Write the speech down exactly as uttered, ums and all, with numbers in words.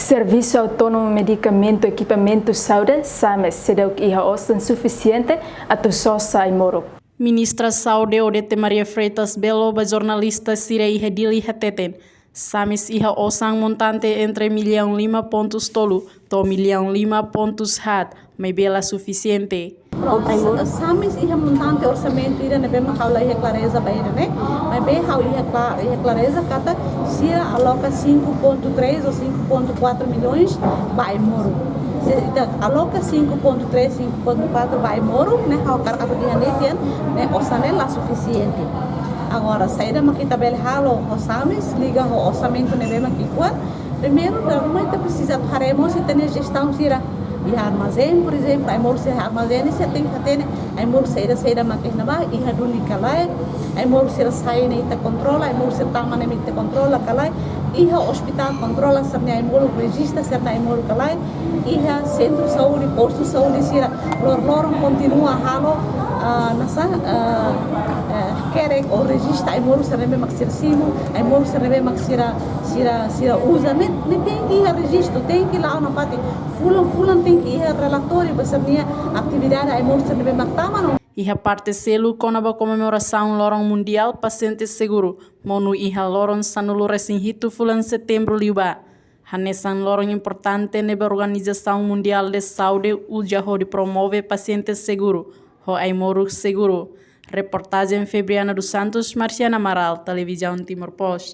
Servisu Autónomu Medikamentu Ekipamentu Saúde, SAMES, seidauk iha osan sufisiente atu sosa ai-moruk. Ministra Saúde Odete Maria Freitas Belo ba jornalista sira iha Dili hateten, SAMES iha osan montante entre millaun lima pontus tolu to'o millaun lima pontus haat, maibé la sufisiente. Pronto, ai-moruk. SAMES iha montante orsamentu ida ne'ebé mak ha'u la iha klareza ba ida ne'e, maibé ha'u iha kla-, iha klareza katak sira aloka cinco ponto três ou cinco ponto quatro milhões ba ai-moruk. Se ita aloka cinco ponto três, cinco ponto quatro ba ai-moruk, ne'e ha'u hakarak atu dehan de'it, ne'e osan ne'e la sufisiente. Agora, saida mak ita bele halo ho SAMES, liga ho orsamentu ne'ebé mak ki'ikoan. Primeiru, dala ruma ita presiza atu haree mós ita-nia jestaun sira. Iha armazén, por ezemplu, ai-moruk sira iha armazén, sira tenke hatene ai-moruk saida, saida mak iha ne'ebá, iha duni ka lae, ai-moruk sira sai ne'e ita kontrola, ai-moruk sira tama ne'e ita kontrola ka lae, iha ospitál kontrola sira-nia ai-moruk, rejista sira-nia ai-moruk ka lae, iha sentru saúde, postu saúde sira, lor-loron kontinua halo, ah, nasa, ah, eh, hakerek ou rejista ai-moruk sira ne'ebé mak sira simu, ai-moruk sira ne'ebé mak sira, sira, sira uza, ne'e, ne'e tenke iha rejistu, tenke la'o nafatin. Fulan-fulan tenke iha relatóriu ba sira-nia atividade ai-moruk sira ne'ebé mak tama no. Iha parte seluk kona-ba komemorasaun Loron Mundiál Pasiente Seguru, monu iha loron sanulu-resin-hitu fulan Setembru liubá. Hanesan loron importante ne'ebé Organizasaun Mundiál de Saúde uza hodi promove pasiente seguru, ho ai-moruk seguru. Reportajen Febriana dos Santos, Marciana Amaral, Televizaun Timor Post.